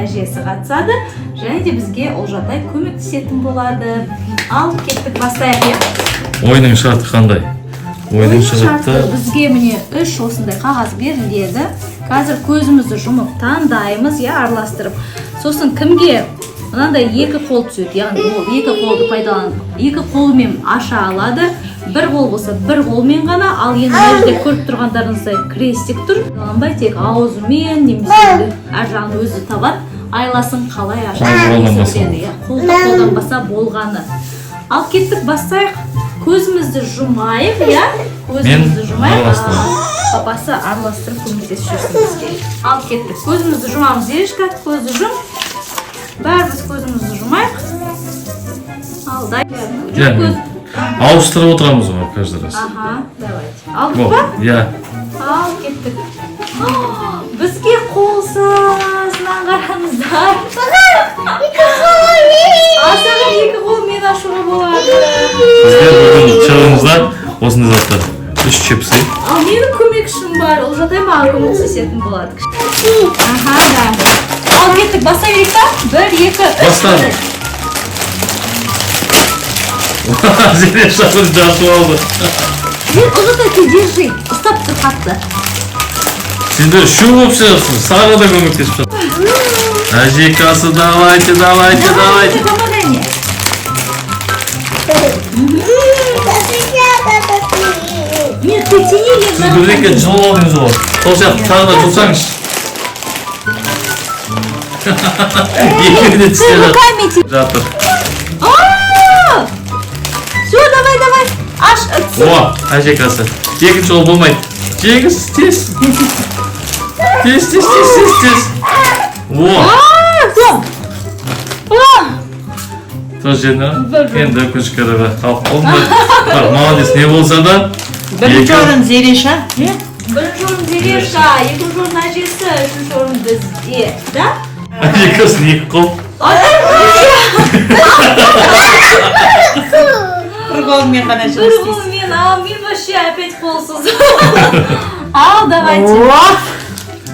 әжесі қатысады және де бізге Ұлжатай көмектесетін болады. Ал кеттік, бастайық, иә. Ойынның шарты қандай? Ойынның шарты Бізге, міне, үш осындай қағаз беріледі. Қазір көзімізді жұмып таңдаймыз, иә, араластырып. Сосын кімге мынандай екі қол түседі, яғни ол екі қолды пайдаланып, екі қолымен аша алады. Бір қол болса, бір қолмен ғана. Ал енді мына жерде көріп тұрғандарыңыздай крестик тұр. Пайдаланбай, тек аузымен немесе енді әр жағын өзі табады айласын, қалай ашады, Қолды қолданбаса. біледі, иә, қолды қолданбаса болғаны. Ал кеттік, бастайық. Көзімізді жұмайық, иә, көзімізді Мен жұмайық. араластырамын. А, папасы араластырып көмектесіп жүрсін бізге. Ал кеттік, көзімізді жұмамыз. Зерешка, көзді жұм. Бәріміз көзімізді жұмайық. Ал дай. Иә, Көз. Ауыстырып отырамыз ғой каждый раз. Аха, давайте. Алдық па? Иә. Ал кеттік. А, бізге қолсыз, мынаны қараңыздар. А саған екі қолмен ашуға болады. Бізде бүгін челленджда осындай заттар. Үш чипсы. Ал менің көмекшім бар, Ұлжатай маған көмектесетін болады. Аха, да. Ал кеттік, баса берейік па? Бір, екі, үш. Бастадық. Зере шақыр жатып алды. Ұлжатай, ты держи, ұстап тұр қатты. Сендер үшеу болып шығасың. Сара да көмектесіп жатыр. Әжекасы, давайте, давайте, давайте. Помогай мне. Нет, ты тяни. Сіз бірдеңке жұлып алдыңыз ғой. Сол сияқты тағы да жұлсаңызшы. Екеуі де Ты тістеп руками тяни. жатыр. Все, давай, давай. Аш. О, әжекасы. Екінші жол болмайды. Жеңіс, тез. Тез, тез, тез, тез, тез. О, Все. Тоже жеді. Енді өкінішке орай қалып қалдым. Бірақ молодец, не болса да. Бірінші орын Зереша. Иә? Бірінші орын Зереша, екінші орын әжесі, үшінші орын бізде. Да? Әжекасы екі қол. Бір қолмен ғана Бір жұмыс істейсің. қолмен, ал мен вообще опять қолсыз. Ал давайте. О,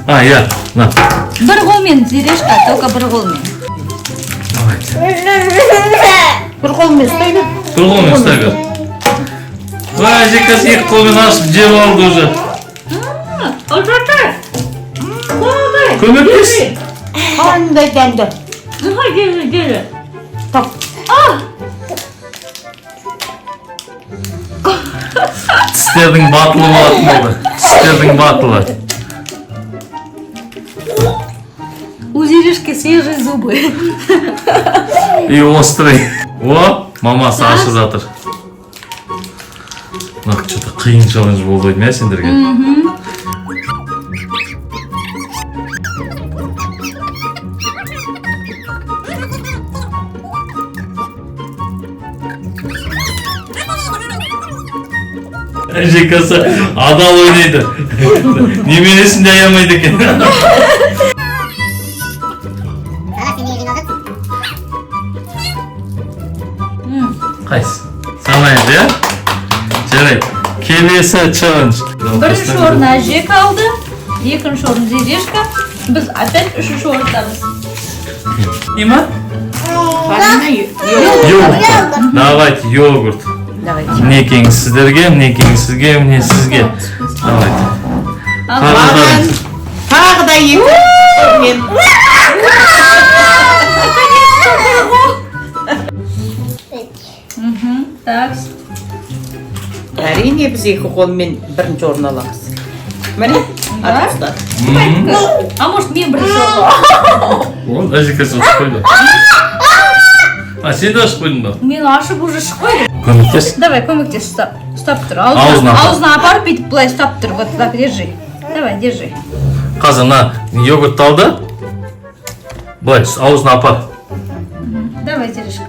А, иә, на. Бір қолмен, Зерешка, только бір қолмен. Давайте. Бір қолмен ұстай бер. Бір қолмен ұстай бер. Ой, әжекасы екі қолмен ашып жеп алды уже. Ұлжатай. Қолдай. Көмектес. Қандай дәмді. Давай, держи, держи. Топ. А! Тістердің батылы болатын болды. Тістердің батылы. У Зерешки свежие зубы. И острый. О, мамасы ашып жатыр. Мына что-то қиын челлендж болды ғой, иә, сендерге? Әжекасы адал ойнайды. Немересін де аямайды екен. Сара, сен неге жиналдың? Қайсы? Санаймыз, иә? Жарайды. Келесі челлендж. Бірінші орын әжека алды, екінші орын Зерешка. Біз опять үшінші орындамыз. Не ма? Фарина, йогурт. Йогурт. Давайте йогурт. Давайте. Мінекеңіз сіздерге, мінекеңіз сізге, міне сізге. Давайте. Маған тағы да екі қолмен. Наконец-то бір қол. Так. Әрине, біз екі қолмен бірінші орын аламыз. Міне, атқыстар. А может, мен бірінші орын аламын? О, әжекасы ашып қойды. А, сен де ашып қойдың ба? Мен ашып уже шығып қойдым. Көмектес. Давай, көмектес, ұстап. Ұстап тұр. Аузына апар. Аузына апарып, бүйтіп былай ұстап тұр. Вот так, держи. Давай, держи. Қазір мына йогуртты ал да. Былай аузына апар. Давай, Зерешка.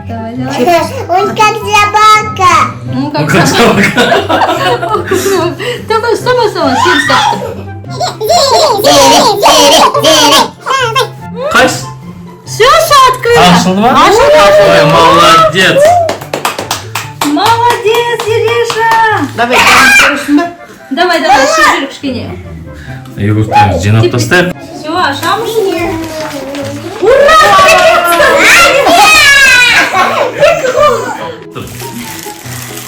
Давай, давай. Он как собака. Ну, как Как собака. Давай, ұстама, ұстама, сен ұстап тұр. Қайсы? Все, все открыто. Ашылды ма? Ашылды, ашылды. Ой, молодец. Молодец, Ереша. Давай, дәмін көресің ба? Давай, давай, ішіп жібер кішкене. Йогурттарымызды жинап тастайық. Все, ашамыз. Ура! Екі қол.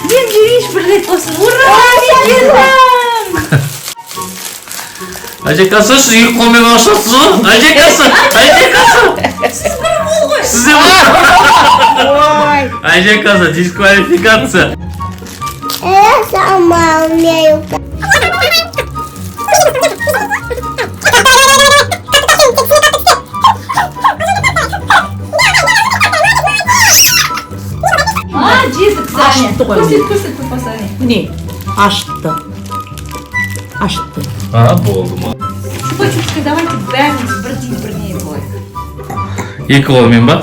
Мен жейінші бір рет болсын. Ура! Мен жедім! Әжекасы, сіз екі қолмен ашасыз ғой. Әжекасы, әжекасы. Сіз бір қол ғой. Сізде Ой. Әжекасы, дисквалификация. Я сама умею. А, жедік, Саня. Ашты ғой. Көрсет, көрсет, папа, Саня. Міне, ашытты. Ашытты. А, болды ма? Чупа-чупсқа давайте бәріміз бірдей бірдей қояйық. Екі қолмен ба?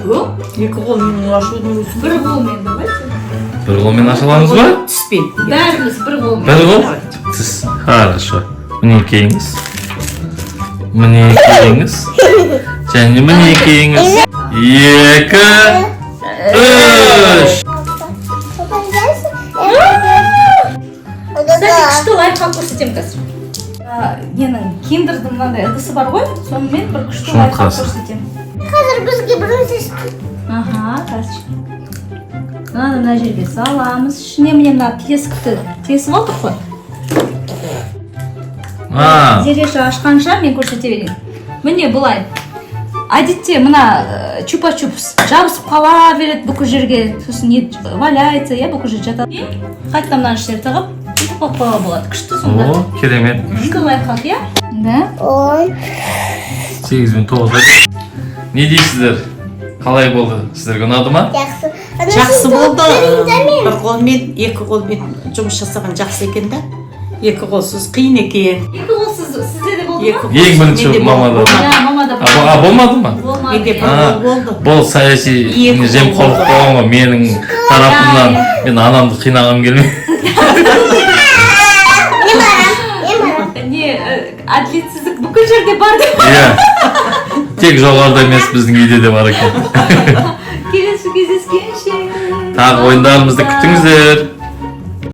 Жоқ. Екі қолмен ашудың өзі. Бір қолмен давайте. Бір қолмен аша аламыз ба? Тіспен. Бәріміз бір қолмен. Бір қол? Тіс. Хорошо. Мінекейіңіз. Мінекейіңіз. Және мінекейіңіз. Екі, үш. Папа, знаешь, Кстати, күшті лайфхак көрсетемін қазір. А, ненің, киндердің мынандай ыдысы бар ғой, сонымен бір күшті лайфхак Жұмыртқасы. көрсетемін. Қазір бізге бірінші. Аха, қазір. Мынаны мына жерге саламыз. Ішіне, міне, мына тесікті тесіп алдық қой. А, Зереші ашқанша мен көрсете берейін. Міне, былай. Әдетте мына чупа-чупс жабысып қала береді бүкіл жерге, сосын не валяется, иә, бүкіл жерде жатады. Қайтадан мынаның ішіне тығып, сөйтіп қойып қоюға болады. Күшті сонда. О, керемет. Күшті лайфхак, иә? Да. Он. 8 бен 9. Не дейсіздер? Қалай болды? Сіздерге ұнады ма? Жақсы. Жақсы болды. Бір қолмен, екі қолмен жұмыс жасаған жақсы екен да. Екі қолсыз қиын екен. Екі қолсыз сізде де болды Екі ма? Ең бірінші менде мамада. болмады. Иә, мамада. А, болмады ма? Болмады. Менде Иә. бір А. қол болды. Бұл саяси Екі қол жемқорлық болды. болған ғой менің тарапымнан. Мен анамды қинағым келмей. Мен барам. Мен барам. Не, әділетсіздік бүкіл жерде бар деп. Иә. Тек жоғарыда емес, біздің үйде де бар екен. Келесі кездескенше. Тағы ойындарымызды күтіңіздер.